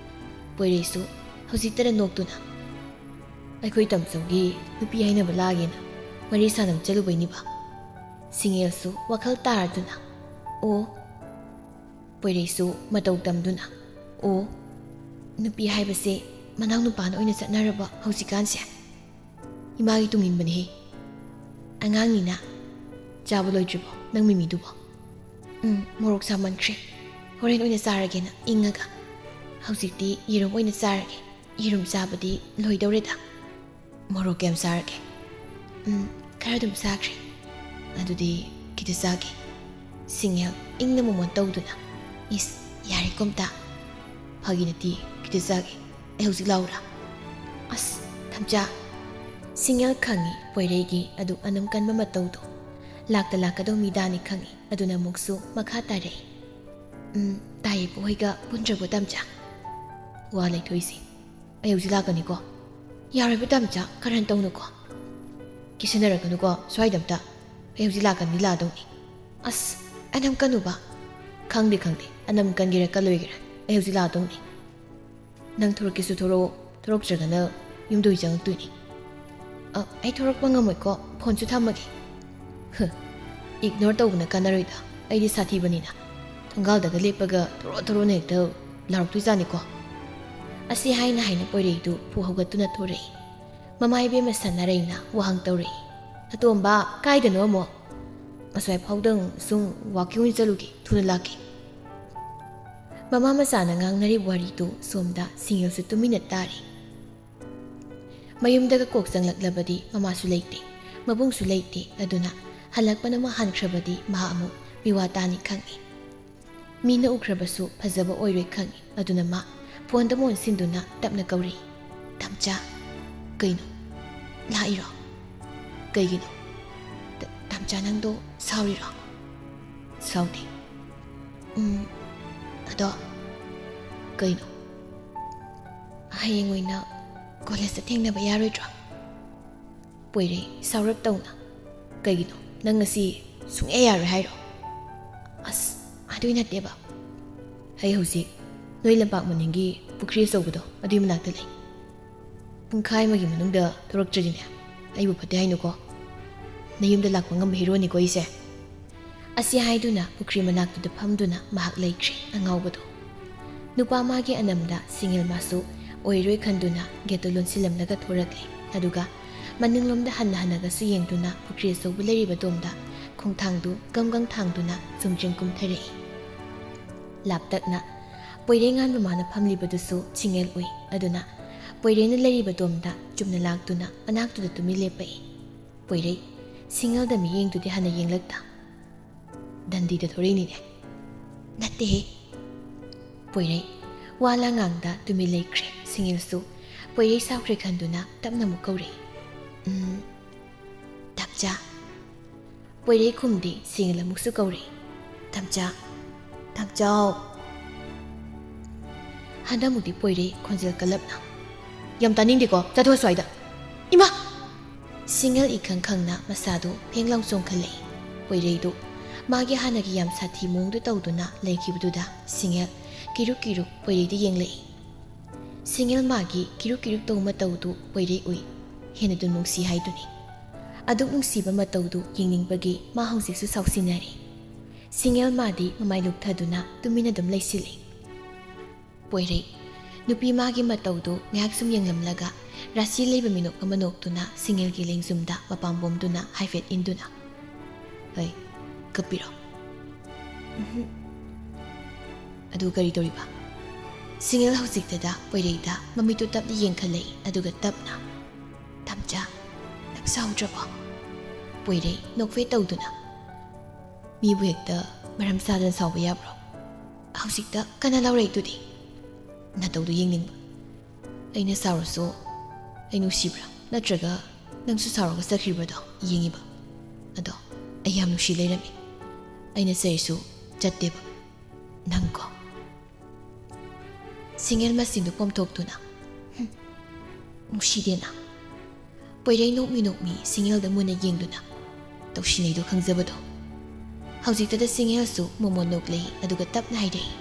ꯄꯣꯏꯔꯩꯁꯨ ꯍꯧꯖꯤꯛꯇꯗ ꯅꯣꯛꯇꯨꯅ, "ꯑꯩꯈꯣꯏ ꯇꯝꯆꯧꯒꯤ ꯅꯨꯄꯤ ꯍꯥꯏꯅꯕ ꯂꯥꯛꯒꯦꯅ ꯃꯔꯤ ꯁꯥꯟꯅꯕ ꯆꯠꯂꯨꯕꯩꯅꯤꯕ?" ꯁꯤꯡꯉꯦꯜꯁꯨ ꯋꯥꯈꯜ ꯇꯥꯔꯗꯨꯅ, "ꯑꯣ?" ꯄꯣꯏꯔꯩꯁꯨ ꯃꯇꯧ ꯇꯝꯗꯨꯅ, "ꯑꯣ, ꯅꯨꯄꯤ ꯍꯥꯏꯕꯁꯦ ꯃꯅꯥꯎ ꯅꯨꯄꯥꯅ ꯑꯣꯏꯅ ꯆꯠꯅꯔꯕ ꯍꯧꯖꯤꯛꯀꯥꯟꯁꯦ? ꯏꯃꯥꯒꯤ ꯇꯨꯡ ꯏꯟꯕꯅꯦꯍꯦ꯫ ꯑꯉꯥꯡꯅꯤꯅ꯫ ꯆꯥꯕ ꯂꯣꯏꯗ꯭ꯔꯤꯕꯣ ꯅꯪ ꯃꯤꯃꯤꯗꯨꯕꯣ?" "ꯎꯝ, ꯃꯣꯔꯣꯛ ꯁꯥꯃꯟꯈ꯭ꯔꯦ꯫ ꯍꯣꯔꯦꯟ ꯑꯣꯏꯅ ꯆꯥꯔꯒꯦꯅ ꯏꯪꯉꯒ꯫ ꯍꯧꯖꯤꯛꯇꯤ ꯌꯦꯔꯨꯝ ꯑꯣꯏꯅ ꯆꯥꯔꯒꯦ꯫ ꯌꯦꯔꯨꯝ ꯆꯥꯕꯗꯤ ꯂꯣꯏꯗꯧꯔꯦꯗ꯫ ꯃꯣꯔꯣꯛ ꯀꯌꯥꯝ ꯆꯥꯔꯒꯦ?" "ꯎꯝ, ꯈꯔ ꯑꯗꯨꯝ ꯆꯥꯈ꯭ꯔꯦ꯫" "ꯑꯗꯨꯗꯤ ꯈꯤꯇ ꯆꯥꯒꯦ꯫" ꯁꯤꯡꯉꯦꯜ ꯏꯪꯅ ꯃꯣꯃꯣꯟ ꯇꯧꯗꯨꯅ, "ꯏꯁ, ꯌꯥꯔꯦ ꯀꯣꯝꯇ꯫ ꯐꯥꯒꯤ ꯅꯠꯇꯦ, ꯈꯤꯇ ꯆꯥꯒꯦ꯫ ꯑꯩ ꯍꯧꯖꯤꯛ ꯂꯥꯛꯎꯔꯥ?" "ꯑꯁ, ꯊꯝꯆꯥ!" ꯁꯤꯡꯉꯦꯜ ꯈꯪꯉꯤ ꯄꯣꯏꯔꯩꯒꯤ ꯑꯗꯨ ꯑꯅꯝ ꯀꯟꯕ ꯃꯇꯧꯗꯣ꯫ ꯂꯥꯛꯇ ꯂꯥꯛꯀꯗꯧ ꯃꯤꯗꯥꯅꯤ ꯈꯪꯉꯤ꯫ ꯑꯗꯨꯅ ꯑꯃꯨꯛꯁꯨ ꯃꯈꯥ ꯇꯥꯔꯛꯏ, "ꯎꯝ, ꯇꯥꯏꯌꯦ ꯄꯨ ꯍꯣꯏꯒ ꯄꯨꯟꯗ꯭ꯔꯕꯣ ꯇꯝꯆꯥ?" "ꯋꯥ ꯂꯩꯊꯣꯛꯏꯁꯦ꯫ ꯑꯩ ꯍꯧꯖꯤꯛ ꯂꯥꯛꯀꯅꯤꯀꯣ꯫" "ꯌꯥꯔꯣꯏꯕ ꯇꯝꯆꯥ, ꯀꯔꯟ ꯇꯧꯅꯨꯀꯣ꯫ ꯀꯤꯁꯟꯅꯔꯛꯀꯅꯨꯀꯣ ꯁ꯭ꯋꯥꯏꯗ ꯑꯝꯇ꯫ ꯑꯩ ꯍꯧꯖꯤꯛ ꯂꯥꯛꯀꯅꯤ, ꯂꯥꯛꯑꯗꯧꯅꯤ꯫" "ꯑꯁ, ꯑꯅꯝ ꯀꯟꯅꯨꯕ꯫" "ꯈꯪꯗꯦ, ꯈꯪꯗꯦ, ꯑꯅꯝ ꯀꯟꯒꯦꯔꯥ ꯀꯜꯂꯣꯏꯒꯦꯔꯥ, ꯑꯩ ꯍꯧꯖꯤꯛ ꯂꯥꯛꯑꯗꯧꯅꯤ꯫ ꯅꯪ ꯊꯣꯔꯛꯀꯦꯁꯨ ꯊꯣꯔꯛꯑꯣ, ꯊꯣꯔꯛꯇ꯭ꯔꯒꯅ ꯌꯨꯝꯗ ꯑꯣꯏ ꯆꯪꯉꯛꯇꯣꯏꯅꯤ꯫" "ꯑ, ꯑꯩ ꯊꯣꯔꯛꯄ ꯉꯝꯃꯣꯏꯀꯣ, ꯐꯣꯟꯁꯨ ꯊꯝꯃꯒꯦ꯫" "ꯍ, ꯏꯒꯅꯣꯔ ꯇꯧꯕꯅ ꯀꯥꯟꯅꯔꯣꯏꯗ, ꯑꯩꯗꯤ ꯁꯥꯊꯤꯕꯅꯤꯅ꯫" ꯊꯣꯡꯒꯥꯜꯗꯒ ꯂꯦꯞꯄꯒ ꯊꯣꯔꯣ ꯊꯣꯔꯣꯅ ꯍꯦꯛꯇ ꯂꯥꯎꯔꯛꯇꯣꯏꯖꯥꯠꯅꯤꯀꯣ꯫ ꯑꯁꯤ ꯍꯥꯏꯅ ꯍꯥꯏꯅ ꯄꯣꯏꯔꯩꯗꯨ ꯐꯨ ꯍꯧꯒꯠꯇꯨꯅ ꯊꯣꯔꯛꯏ꯫ ꯃꯃꯥ ꯏꯕꯦꯝꯃ ꯁꯟꯅꯔꯩꯅ ꯋꯥꯍꯪ ꯇꯧꯔꯛꯏ, "ꯑꯇꯣꯝꯕ, ꯀꯥꯏꯗꯅꯣ ꯑꯃꯨꯛ?" "ꯑꯁ꯭ꯋꯥꯏ ꯐꯥꯎꯗꯪ ꯁꯨꯝ ꯋꯥꯀꯤꯡ ꯑꯣꯏꯅ ꯆꯠꯂꯨꯒꯦ, ꯊꯨꯅ ꯂꯥꯛꯀꯦ꯫" ꯃꯃꯥ ꯃꯆꯥꯅ ꯉꯥꯡꯅꯔꯤꯕ ꯋꯥꯔꯤꯗꯨ ꯁꯣꯝꯗ ꯁꯤꯡꯉꯦꯜꯁꯨ ꯇꯨꯃꯤꯟꯅ ꯇꯥꯔꯤ꯫ ꯃꯌꯨꯝꯗꯒ ꯀꯣꯛ ꯆꯪꯂꯛꯂꯕꯗꯤ ꯃꯃꯥꯁꯨ ꯂꯩꯇꯦ, ꯃꯕꯨꯡꯁꯨ ꯂꯩꯇꯦ꯫ ꯑꯗꯨꯅ ꯍꯜꯂꯛꯄꯅ ꯃꯥ ꯍꯟꯈ꯭ꯔꯕꯗꯤ ꯃꯍꯥꯛ ꯑꯃꯨꯛ ꯃꯤꯋꯥ ꯇꯥꯅꯤ ꯈꯪꯏ꯫ ꯃꯤꯅ ꯎꯈ꯭ꯔꯕꯁꯨ ꯐꯖꯕ ꯑꯣꯏꯔꯣꯏ ꯈꯪꯏ꯫ ꯑꯗꯨꯅ ꯃꯥ ꯐꯣꯟꯗ ꯑꯃꯨꯛ ꯑꯣꯟꯁꯤꯟꯗꯨꯅ ꯇꯞꯅ ꯀꯧꯔꯤ, "ꯇꯝꯆꯥ, ꯀꯩꯅꯣ? ꯂꯥꯛꯏꯔꯣ? ꯀꯩꯒꯤꯅꯣ? ꯇ-, ꯇꯝꯆꯥ, ꯅꯪꯗꯣ ꯁꯥꯎꯔꯤꯔꯣ?" "ꯁꯥꯎꯗꯦ꯫ ꯎꯝ, ꯑꯗꯣ ꯀꯩꯅꯣ?" "ꯍꯌꯦꯡ ꯑꯣꯏꯅ ꯀꯣꯂꯦꯖꯇ ꯊꯦꯡꯅꯕ ꯌꯥꯔꯣꯏꯗ꯭ꯔꯣ?" ꯄꯣꯏꯔꯩ ꯁꯥꯎꯔꯞ ꯇꯧꯅ, "ꯀꯩꯒꯤꯅꯣ? ꯅꯪ ꯉꯁꯤ ꯁꯨꯡꯌꯥ ꯌꯥꯔꯣꯏ ꯍꯥꯏꯔꯣ?" "ꯑꯁ, ꯑꯗꯨꯏ ꯅꯠꯇꯦꯕ꯫ "ꯑꯩ ꯍꯧꯖꯤꯛ ꯅꯣꯏ ꯂꯝꯄꯥꯛ ꯃꯅꯤꯡꯒꯤ ꯄꯨꯈ꯭ꯔꯤ ꯑꯆꯧꯕꯗꯣ, ꯑꯗꯨꯒꯤ ꯃꯅꯥꯛꯇ ꯂꯩ꯫ ꯄꯨꯡꯈꯥꯏ ꯑꯃꯒꯤ ꯃꯅꯨꯡꯗ ꯊꯣꯔꯛꯇ꯭ꯔꯗꯤꯅꯦ, ꯑꯩꯕꯨ ꯐꯠꯇꯦ ꯍꯥꯏꯅꯨꯀꯣ꯫ ꯅꯌꯨꯝꯗ ꯂꯥꯛꯄ ꯉꯝꯕ ꯍꯦꯔꯣꯅꯤꯀꯣ ꯑꯩꯁꯦ"꯫ ꯑꯁꯤ ꯍꯥꯏꯗꯨꯅ ꯄꯨꯈ꯭ꯔꯤ ꯃꯅꯥꯛꯇꯨꯗ ꯐꯝꯗꯨꯅ ꯃꯍꯥꯛ ꯂꯩꯈ꯭ꯔꯦ ꯑꯉꯥꯎꯕꯗꯣ꯫ ꯅꯨꯄꯥ ꯃꯥꯒꯤ ꯑꯅꯝꯗ ꯁꯤꯡꯉꯦꯜ ꯃꯥꯁꯨ ꯑꯣꯏꯔꯣꯏ ꯈꯟꯗꯨꯅ ꯒꯦꯠꯇꯨ ꯂꯣꯟꯁꯤꯜꯂꯝꯂꯒ ꯊꯣꯔꯛꯂꯦ꯫ ꯑꯗꯨꯒ ꯃꯅꯤꯡꯂꯣꯝꯗ ꯍꯟꯅ ꯍꯟꯅꯒꯁꯨ ꯌꯦꯡꯗꯨꯅ ꯄꯨꯈ꯭ꯔꯤ ꯑꯆꯧꯕ ꯂꯩꯔꯤꯕ ꯗꯣꯝꯗ ꯈꯣꯡꯊꯥꯡꯗꯨ ꯒꯝ ꯒꯝ ꯊꯥꯡꯗꯨꯅ ꯆꯨꯝꯗ꯭ꯔꯤꯡ ꯀꯨꯝꯊꯔꯛꯏ꯫ ꯂꯥꯞꯇꯛꯅ ꯄꯣꯏꯔꯩ ꯉꯥꯟꯕ ꯃꯥꯅ ꯐꯝꯂꯤꯕꯗꯨꯁꯨ ꯁꯤꯡꯉꯦꯜ ꯎꯏ꯫ ꯑꯗꯨꯅ ꯄꯣꯏꯔꯩꯅ ꯂꯩꯔꯤꯕ ꯗꯣꯝꯗ ꯆꯨꯝꯅ ꯂꯥꯛꯇꯨꯅ ꯃꯅꯥꯛꯇꯨꯗ ꯇꯨꯃꯤꯟ ꯂꯦꯞꯄꯛꯏ꯫ ꯄꯣꯏꯔꯩ, ꯁꯤꯡꯉꯦꯜꯗ ꯃꯤꯠꯌꯦꯡꯗꯨꯗꯤ ꯍꯟꯅ ꯌꯦꯡꯂꯛꯇ, "ꯗꯟꯗꯤꯗ ꯊꯣꯔꯛꯏꯅꯤꯅꯦ"꯫ "ꯅꯠꯇꯦꯍꯦ"꯫ ꯄꯣꯏꯔꯩ ꯋꯥ ꯂꯥꯡꯉꯥꯡꯗ ꯇꯨꯃꯤꯟ ꯂꯩꯈ꯭ꯔꯦ꯫ ꯁꯤꯡꯉꯦꯜꯁꯨ ꯄꯣꯏꯔꯩ ꯁꯥꯎꯈ꯭ꯔꯦ ꯈꯟꯗꯨꯅ ꯇꯞꯅ ꯑꯃꯨꯛ ꯀꯧꯔꯛꯏ, "ꯎꯝ, ꯇꯝꯆꯥ"꯫ ꯄꯣꯏꯔꯩ ꯈꯨꯝꯗꯦ꯫ ꯁꯤꯡꯉꯦꯜ ꯑꯃꯨꯛꯁꯨ ꯀꯧꯔꯛꯏ, "ꯇꯝꯆꯥ, ꯇꯝꯆꯥꯎ"꯫ ꯍꯟꯗꯛꯃꯨꯛꯇꯤ ꯄꯣꯏꯔꯩ ꯈꯣꯟꯖꯦꯜ ꯀꯜꯂꯞꯅ, "ꯌꯥꯝ ꯇꯥꯅꯤꯡꯗꯦꯀꯣ, ꯆꯠꯊꯣꯛ ꯁ꯭ꯋꯥꯏꯗ"꯫ ꯏꯃꯥ! ꯁꯤꯡꯉꯦꯜ ꯏꯈꯪ ꯈꯪꯅ ꯃꯁꯥꯗꯨ ꯐꯦꯡ ꯂꯥꯎ ꯆꯣꯡꯈꯠꯂꯛꯏ꯫ ꯄꯣꯏꯔꯩꯗꯨ ꯃꯥꯒꯤ ꯍꯥꯟꯅꯒꯤ ꯌꯥꯝ ꯁꯥꯊꯤ ꯃꯑꯣꯡꯗꯨ ꯇꯧꯗꯨꯅ ꯂꯩꯈꯤꯕꯗꯨꯗ ꯁꯤꯡꯉꯦꯜ ꯀꯤꯔꯨꯛ ꯀꯤꯔꯨꯛ ꯄꯣꯏꯔꯩꯗ ꯌꯦꯡꯂꯛꯏ꯫ ꯁꯤꯡꯉꯦꯜ ꯃꯥꯒꯤ ꯀꯤꯔꯨꯛ ꯀꯤꯔꯨꯛ ꯇꯧꯕ ꯃꯇꯧꯗꯨ ꯄꯣꯏꯔꯩ ꯎꯏ꯫ ꯍꯦꯟꯅꯗꯨ ꯅꯨꯡꯁꯤ ꯍꯥꯏꯗꯨꯅꯤ꯫ ꯑꯗꯨꯛ ꯅꯨꯡꯁꯤꯕ ꯃꯇꯧꯗꯨ ꯌꯦꯡꯅꯤꯡꯕꯒꯤ ꯃꯥ ꯍꯧꯖꯤꯛꯁꯨ ꯁꯥꯎꯁꯤꯟꯅꯔꯤ꯫ ꯁꯤꯡꯉꯦꯜ ꯃꯥꯗꯤ ꯃꯃꯥꯏ ꯂꯨꯛꯊꯗꯨꯅ ꯇꯨꯃꯤꯟꯅ ꯑꯗꯨꯝ ꯂꯩꯁꯤꯜꯂꯤ꯫ ꯄꯣꯏꯔꯩ, ꯅꯨꯄꯤ ꯃꯥꯒꯤ ꯃꯇꯧꯗꯨ ꯉꯥꯏꯍꯥꯛ ꯁꯨꯝ ꯌꯦꯡꯂꯝꯂꯒ ꯔꯥꯁꯤ ꯂꯩꯕ ꯃꯤꯅꯣꯛ ꯑꯃ ꯅꯣꯛꯇꯨꯅ ꯁꯤꯡꯉꯦꯜꯒꯤ ꯂꯦꯡꯖꯨꯝꯗ ꯃꯄꯥꯝꯕꯣꯝꯗꯨꯅ ꯍꯥꯏꯐꯦꯠ ꯏꯟꯗꯨꯅ, "ꯍꯩ, ꯀꯞꯄꯤꯔꯣ?" "ꯎꯝꯍꯨꯝ"꯫ "ꯑꯗꯨ ꯀꯔꯤ ꯇꯧꯔꯤꯕ?" ꯁꯤꯡꯉꯦꯜ ꯍꯧꯖꯤꯛꯇꯗ ꯄꯣꯏꯔꯩꯗ ꯃꯃꯤꯠꯇꯨ ꯇꯞꯅ ꯌꯦꯡꯈꯠꯂꯛꯏ, ꯑꯗꯨꯒ ꯇꯞꯅ, "ꯇꯝꯆꯥ, ꯅꯪ ꯁꯥꯎꯗ꯭ꯔꯕꯣ?" ꯄꯣꯏꯔꯩ ꯅꯣꯛꯐꯦꯠ ꯇꯧꯗꯨꯅ, "ꯃꯤꯕꯨ ꯍꯦꯛꯇ ꯃꯔꯝ ꯆꯥꯗꯅ ꯁꯥꯎꯕ ꯌꯥꯕ꯭ꯔꯣ? ꯍꯧꯖꯤꯛꯇ ꯀꯟꯅ ꯂꯥꯎꯔꯛꯏꯗꯨꯗꯤ"꯫ "ꯅꯇꯧꯗꯨ ꯌꯦꯡꯅꯤꯡꯕ꯫ ꯑꯩꯅ ꯁꯥꯎꯔꯁꯨ ꯑꯩ ꯅꯨꯡꯁꯤꯕ꯭ꯔꯥ, ꯅꯠꯇ꯭ꯔꯒ ꯅꯪꯁꯨ ꯁꯥꯎꯔꯒ ꯆꯠꯈ꯭ꯔꯤꯕ꯭ꯔꯥꯗꯣ ꯌꯦꯡꯉꯤꯕ꯫ ꯑꯗꯣ ꯑꯩ ꯌꯥꯝ ꯅꯨꯡꯁꯤ ꯂꯩꯔꯝꯃꯤ꯫ ꯑꯩꯅ ꯆꯩꯔꯁꯨ ꯆꯠꯇꯦꯕ꯫ ꯅꯪꯀꯣ"꯫ ꯁꯤꯡꯉꯦꯜ ꯃꯁꯤꯡꯗꯨ ꯄꯣꯝꯊꯣꯛꯇꯨꯅ, "ꯍꯨꯝ, ꯅꯨꯡꯁꯤꯗꯦꯅ"꯫ ꯄꯣꯏꯔꯩ ꯅꯣꯛꯃꯤ ꯅꯣꯛꯃꯤ ꯁꯤꯡꯉꯦꯜꯗ ꯃꯨꯟꯅ ꯌꯦꯡꯗꯨꯅ ꯇꯧꯁꯤꯟꯅꯩꯗꯨ ꯈꯪꯖꯕꯗꯣ꯫ ꯍꯧꯖꯤꯛꯇꯗ ꯁꯤꯡꯉꯦꯜꯁꯨ ꯃꯣꯃꯣꯟ ꯅꯣꯛꯂꯛꯏ, ꯑꯗꯨꯒ ꯇꯞꯅ ꯍꯥꯏꯔꯛꯏ,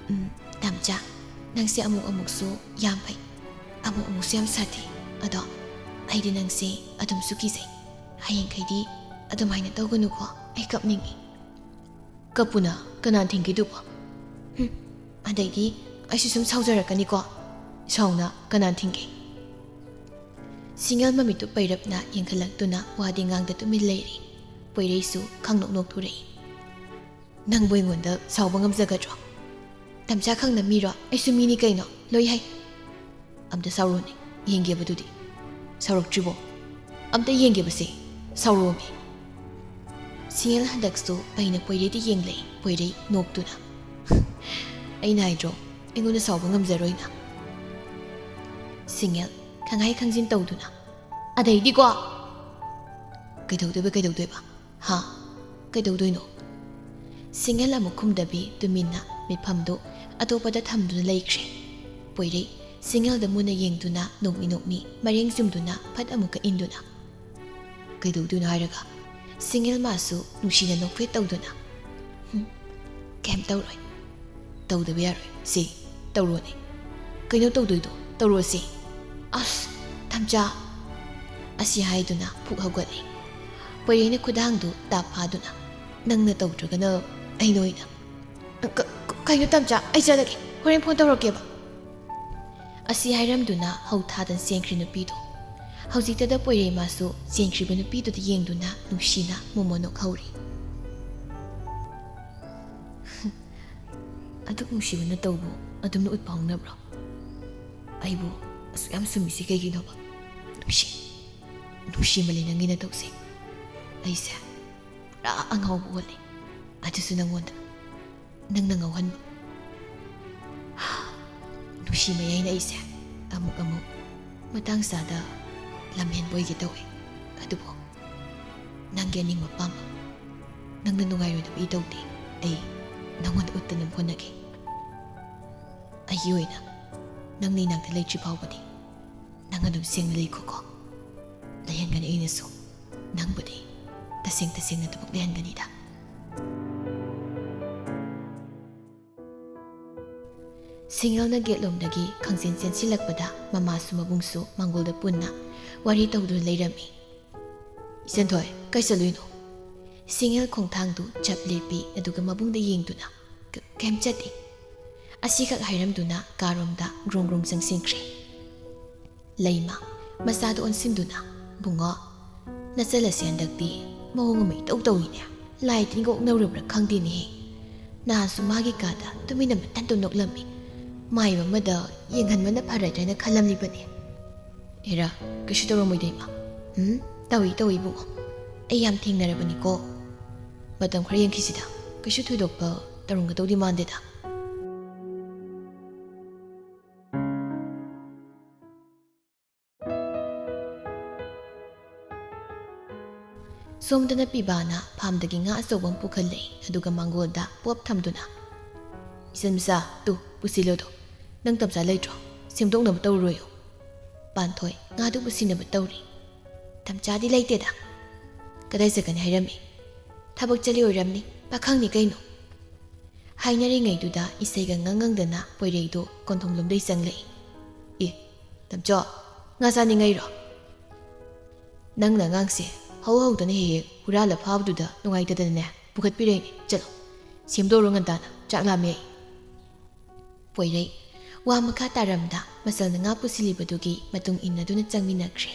ꯎꯝ, ꯇꯝꯆꯥ, ꯅꯪꯁꯦ ꯑꯃꯨꯛ ꯑꯃꯨꯛꯁꯨ ꯌꯥꯝ ꯐꯩ, ꯑꯃꯨꯛ ꯑꯃꯨꯛꯁꯨ ꯌꯥꯝ ꯁꯥꯊꯤ꯫ ꯑꯗꯣ ꯑꯩꯗꯤ ꯅꯪꯁꯦ ꯑꯗꯨꯝꯁꯨ ꯀꯤꯖꯩ꯫ ꯍꯌꯦꯡꯈꯩꯗꯤ ꯑꯗꯨꯃꯥꯏꯅ ꯇꯧꯒꯅꯨꯀꯣ, ꯑꯩ ꯀꯞꯅꯤꯡꯉꯤ꯫ ꯀꯞꯄꯨꯅ ꯀꯅꯥꯅ ꯊꯤꯡꯒꯦꯗꯨꯕꯣ? ꯍꯨꯝ, ꯑꯗꯩꯗꯤ ꯑꯩꯁꯨ ꯁꯨꯝ ꯁꯥꯎꯖꯔꯛꯀꯅꯤꯀꯣ꯫ ꯁꯥꯎꯅ ꯀꯅꯥꯅ ꯊꯤꯡꯒꯦ? ꯁꯤꯡꯉꯦꯜ ꯃꯃꯤꯠꯇꯨ ꯄꯩꯔꯞꯅ ꯌꯦꯡꯈꯠꯂꯛꯇꯨꯅ ꯋꯥꯗꯤ ꯉꯥꯡꯗ ꯇꯨꯃꯤꯟ ꯂꯩꯔꯤ꯫ ꯄꯣꯏꯔꯩꯁꯨ ꯈꯪꯅꯣꯛ ꯅꯣꯛꯊꯣꯔꯛꯏ꯫ ꯅꯪꯕꯨ ꯑꯩꯉꯣꯟꯗ ꯁꯥꯎꯕ ꯉꯝꯖꯒꯗ꯭ꯔꯣ? ꯇꯝꯆꯥ ꯈꯪꯅ ꯃꯤꯔꯣ? ꯑꯩꯁꯨ ꯃꯤꯅꯤ ꯀꯩꯅꯣ, ꯂꯣꯏ ꯍꯩ꯫ ꯑꯝꯇ ꯁꯥꯎꯔꯣꯅꯦ, ꯌꯦꯡꯒꯦꯕ ꯑꯗꯨꯗꯤ꯫ ꯁꯥꯎꯔꯛꯇ꯭ꯔꯤꯕꯣ? ꯑꯝꯇ ꯌꯦꯡꯒꯦꯕꯁꯦ, ꯁꯥꯎꯔꯣꯃꯤ꯫ ꯁꯤꯡꯉꯦꯜ ꯍꯟꯗꯛꯁꯨ ꯄꯩꯅ ꯄꯣꯏꯔꯩꯗ ꯌꯦꯡꯂꯛꯏ, ꯄꯣꯏꯔꯩ ꯅꯣꯛꯇꯨꯅ꯫ ꯑꯩꯅ ꯍꯥꯏꯗ꯭ꯔꯣ, ꯑꯩꯉꯣꯟꯗ ꯁꯥꯎꯕ ꯉꯝꯖꯔꯣꯏꯅ꯫ ꯁꯤꯡꯉꯦꯜ ꯈꯪꯍꯥꯏ ꯈꯪꯖꯤꯟ ꯇꯧꯗꯨꯅ꯫ ꯑꯗꯩꯗꯤꯀꯣ꯫ ꯀꯩꯗꯧꯗꯣꯏꯕ, ꯀꯩꯗꯧꯗꯣꯏꯕ? ꯍꯥ? ꯀꯩꯗꯧꯗꯣꯏꯅꯣ? ꯁꯤꯡꯉꯦꯜ ꯑꯃꯨꯛ ꯈꯨꯝꯗꯕꯤ ꯇꯨꯃꯤꯟꯅ ꯃꯤꯠꯐꯝꯗꯨ ꯑꯇꯣꯞꯄꯗ ꯊꯝꯗꯨꯅ ꯂꯩꯈ꯭ꯔꯦ꯫ ꯄꯣꯏꯔꯩ ꯁꯤꯡꯉꯦꯜꯗ ꯃꯨꯟꯅ ꯌꯦꯡꯗꯨꯅ ꯅꯣꯛꯃꯤ ꯅꯣꯛꯃꯤ ꯃꯔꯦꯡ ꯆꯨꯝꯗꯨꯅ ꯐꯠ ꯑꯃꯨꯛꯀ ꯏꯟꯗꯨꯅ꯫ ꯀꯩꯗꯧꯗꯣꯏꯅꯣ ꯍꯥꯏꯔꯒ? ꯁꯤꯡꯉꯦꯜ ꯃꯥꯁꯨ ꯅꯨꯡꯁꯤꯅ ꯅꯣꯛꯐꯦꯠ ꯇꯧꯗꯨꯅ꯫ ꯍꯨꯝ, ꯀꯩꯝ ꯇꯧꯔꯣꯏ꯫ ꯇꯧꯗꯕ ꯌꯥꯔꯣꯏ꯫ ꯁꯤ, ꯇꯧꯔꯣꯅꯦ꯫ ꯀꯩꯅꯣ ꯇꯧꯗꯣꯏꯗꯣ? ꯇꯧꯔꯣꯁꯤ꯫ ꯑꯁ, ꯇꯝꯆꯥ꯫ ꯑꯁꯤ ꯍꯥꯏꯗꯨꯅ ꯐꯨꯛ ꯍꯧꯒꯠꯂꯤ꯫ ꯄꯣꯏꯔꯩꯅ ꯈꯨꯗꯥꯡꯗꯨ ꯇꯥꯞ ꯐꯥꯗꯨꯅ, "ꯅꯪꯅ ꯇꯧꯗ꯭ꯔꯒꯅ ꯑꯩꯅ ꯑꯣꯏꯅ"꯫ "ꯀ-, ꯀ-, ꯀꯩꯅꯣ ꯇꯝꯆꯥ? ꯑꯩ ꯆꯠꯂꯒꯦ꯫ ꯍꯣꯔꯦꯟ ꯐꯣꯟ ꯇꯧꯔꯛꯀꯦꯕ"꯫ ꯑꯁꯤ ꯍꯥꯏꯔꯝꯗꯨꯅ ꯍꯧ ꯊꯥꯗꯅ ꯆꯦꯟꯈ꯭ꯔꯤ ꯅꯨꯄꯤꯗꯣ꯫ ꯍꯧꯖꯤꯛꯇꯗ ꯄꯣꯏꯔꯩ ꯃꯥꯁꯨ ꯆꯦꯟꯈ꯭ꯔꯤꯕ ꯅꯨꯄꯤꯗꯨꯗ ꯌꯦꯡꯗꯨꯅ ꯅꯨꯡꯁꯤꯅ ꯃꯣꯃꯣꯟ ꯅꯣꯛꯍꯧꯔꯤ꯫ ꯑꯗꯨꯛ ꯅꯨꯡꯁꯤꯕ ꯅꯇꯧꯕꯨ ꯑꯗꯨꯝꯅ ꯎꯠꯄ ꯍꯧꯅꯕ꯭ꯔꯣ? ꯑꯩꯕꯨ ꯑꯁꯨꯛ ꯌꯥꯝ ꯁꯨꯝꯃꯤꯁꯤ ꯀꯩꯒꯤꯅꯣꯕ? ꯅꯨꯡꯁꯤ, ꯅꯨꯡꯁꯤꯃꯜꯂꯤ ꯅꯪꯒꯤ ꯅꯇꯧꯁꯦ꯫ ꯑꯩꯁꯦ ꯄꯨꯔꯥ ꯑꯉꯥꯎꯕ ꯑꯣꯜꯂꯦ꯫ ꯑꯗꯨꯁꯨ ꯅꯪꯉꯣꯟꯗ, ꯅꯪꯅ ꯉꯥꯎꯍꯟꯕ꯫ ꯅꯨꯡꯁꯤ ꯃꯌꯥꯏꯅ ꯑꯩꯁꯦ ꯑꯃꯨꯛ ꯑꯃꯨꯛ ꯃꯇꯥꯡ ꯆꯥꯗ ꯂꯝꯍꯦꯟꯕ ꯑꯣꯏꯒꯦ ꯇꯧꯋꯦ꯫ ꯑꯗꯨꯕꯨ ꯅꯪꯒꯤ ꯑꯅꯤꯡꯕ ꯑꯄꯥꯝꯕ, ꯅꯪꯅ ꯅꯨꯡꯉꯥꯏꯔꯣꯏꯗꯕ ꯑꯩ ꯇꯧꯗꯦ꯫ ꯑꯩ ꯅꯪꯉꯣꯟꯗ ꯎꯠꯇꯅꯕ ꯍꯣꯠꯅꯒꯦ꯫ ꯑꯩꯒꯤ ꯑꯣꯏꯅ ꯅꯪꯅ ꯏꯅꯥꯛꯇ ꯂꯩꯇ꯭ꯔꯤ ꯐꯥꯎꯕꯗꯤ ꯅꯪ ꯑꯗꯨꯝ ꯁꯦꯡꯅ ꯂꯩꯈꯣꯀꯣ꯫ ꯂꯩꯍꯟꯒꯅꯤ ꯑꯩꯅꯁꯨ꯫ ꯅꯪꯕꯨꯗꯤ ꯇꯁꯦꯡ ꯇꯁꯦꯡꯅ ꯑꯗꯨꯃꯛ ꯂꯩꯍꯟꯒꯅꯤꯗ꯫ ꯁꯤꯡꯉꯦꯜꯅ ꯒꯦꯠꯂꯣꯝꯗꯒꯤ ꯈꯪꯆꯦꯟ ꯆꯦꯟꯁꯤꯜꯂꯛꯄꯗ ꯃꯃꯥꯁꯨ ꯃꯕꯨꯡꯁꯨ ꯃꯥꯡꯒꯣꯜꯗ ꯄꯨꯟꯅ ꯋꯥꯔꯤ ꯇꯧꯗꯨꯅ ꯂꯩꯔꯝꯃꯤ꯫ "ꯏꯆꯟꯊꯣꯏ, ꯀꯥꯏ ꯆꯠꯂꯨꯏꯅꯣ?" ꯁꯤꯡꯉꯦꯜ ꯈꯣꯡꯊꯥꯡꯗꯨ ꯆꯞ ꯂꯦꯞꯄꯤ, ꯑꯗꯨꯒ ꯃꯕꯨꯡꯗ ꯌꯦꯡꯗꯨꯅ, "ꯀ-, ꯀꯩꯝ ꯆꯠꯇꯦ"꯫ ꯑꯁꯤꯈꯛ ꯍꯥꯏꯔꯝꯗꯨꯅ ꯀꯥꯔꯣꯝꯗ ꯒ꯭ꯔꯣꯡ ꯒ꯭ꯔꯣꯡ ꯆꯪꯁꯤꯟꯈ꯭ꯔꯦ꯫ ꯂꯩꯃ, ꯃꯆꯥꯗ ꯑꯣꯟꯁꯤꯟꯗꯨꯅ, "ꯕꯨꯡꯉꯣ, ꯅꯆꯜ ꯑꯁꯤ ꯍꯟꯗꯛꯇꯤ ꯃꯑꯣꯡ ꯑꯃ ꯏꯇꯧ ꯇꯧꯏꯅꯦ꯫ ꯂꯥꯏ ꯇꯤꯟꯒ ꯑꯣꯛꯅꯔꯨꯕ꯭ꯔꯥ ꯈꯪꯗꯦꯅꯦꯍꯦ꯫ ꯅꯍꯥꯟꯁꯨ ꯃꯥꯒꯤ ꯀꯥꯗ ꯇꯨꯃꯤꯟꯅ ꯃꯊꯟꯇ ꯅꯣꯛꯂꯝꯃꯤ꯫ ꯃꯥꯏꯕ ꯑꯃꯗ ꯌꯦꯡꯍꯟꯕꯅ ꯐꯔꯗ꯭ꯔꯅ ꯈꯜꯂꯝꯂꯤꯕꯅꯦ"꯫ "ꯑꯦꯔꯥ, ꯀꯩꯁꯨ ꯇꯧꯔꯝꯃꯣꯏꯗ, ꯏꯃꯥ"꯫ "ꯎꯝ, ꯇꯧꯏ, ꯇꯧꯏ, ꯏꯕꯨꯡꯉꯣ꯫ ꯑꯩ ꯌꯥꯝ ꯊꯦꯡꯅꯔꯕꯅꯤꯀꯣ꯫ ꯃꯇꯝ ꯈꯔ ꯌꯦꯡꯈꯤꯁꯤꯗ꯫ ꯀꯩꯁꯨ ꯊꯣꯏꯗꯣꯛꯄ ꯇꯧꯔꯝꯒꯗꯧꯗꯤ ꯃꯥꯟꯗꯦꯗ"꯫ ꯁꯣꯝꯗꯅ ꯄꯤꯕꯥꯅ ꯐꯥꯝꯗꯒꯤ ꯉꯥ ꯑꯆꯧꯕ ꯑꯃ ꯄꯨꯈꯠꯂꯛꯏ, ꯑꯗꯨꯒ ꯃꯥꯡꯒꯣꯜꯗ ꯄꯣꯞ ꯊꯝꯗꯨꯅ, "ꯏꯆꯟ ꯃꯆꯥ, ꯇꯨ, ꯄꯨꯁꯤꯜꯂꯣꯗꯣ꯫ ꯅꯪ ꯇꯝꯆꯥ ꯂꯩꯇ꯭ꯔꯣ? ꯁꯦꯝꯗꯣꯛꯅꯕ ꯇꯧꯔꯨꯔꯣꯌꯣ"꯫ ꯄꯥꯟꯊꯣꯏ ꯉꯥꯗꯨ ꯄꯨꯁꯤꯟꯅꯕ ꯇꯧꯔꯤ꯫ "ꯇꯝꯆꯥꯗꯤ ꯂꯩꯇꯦꯗ"꯫ "ꯀꯗꯥꯏ ꯆꯠꯀꯅꯤ ꯍꯥꯏꯔꯝꯃꯤ?" "ꯊꯕꯛ ꯆꯠꯂꯤ ꯑꯣꯏꯔꯝꯅꯤ, ꯄꯥꯈꯪꯅꯤ ꯀꯩꯅꯣ"꯫ ꯍꯥꯏꯅꯔꯤꯉꯩꯗꯨꯗ ꯏꯁꯩꯒ ꯉꯪ ꯉꯪꯗꯅ ꯄꯣꯏꯔꯩꯗꯣ ꯀꯣꯟꯊꯣꯡꯂꯣꯝꯗꯩ ꯆꯪꯂꯛꯏ꯫ "ꯑꯦ, ꯇꯝꯆꯣ, ꯉꯥ ꯆꯥꯅꯤꯡꯉꯩꯔꯣ?" "ꯅꯪꯅ ꯑꯉꯥꯡꯁꯦ ꯍꯧ ꯍꯧꯗꯅ ꯍꯦꯛ ꯍꯦꯛ ꯍꯨꯔꯥꯜꯂ ꯐꯥꯕꯗꯨꯗ ꯅꯨꯡꯉꯥꯏꯇꯗꯅꯅꯦ ꯄꯨꯈꯠꯄꯤꯔꯛꯏꯅꯦ꯫ ꯆꯠꯂꯣ, ꯁꯦꯝꯗꯣꯛꯎꯔꯣ ꯉꯟꯇꯥꯅ, ꯆꯥꯛ ꯂꯥꯝꯃꯦ ꯑꯩ"꯫ ꯄꯣꯏꯔꯩ ꯋꯥ ꯃꯈꯥ ꯇꯥꯔꯝꯗ ꯃꯆꯜꯅ ꯉꯥ ꯄꯨꯁꯤꯜꯂꯤꯕꯗꯨꯒꯤ ꯃꯇꯨꯡ ꯏꯟꯅꯗꯨꯅ ꯆꯪꯃꯤꯟꯅꯈ꯭ꯔꯦ꯫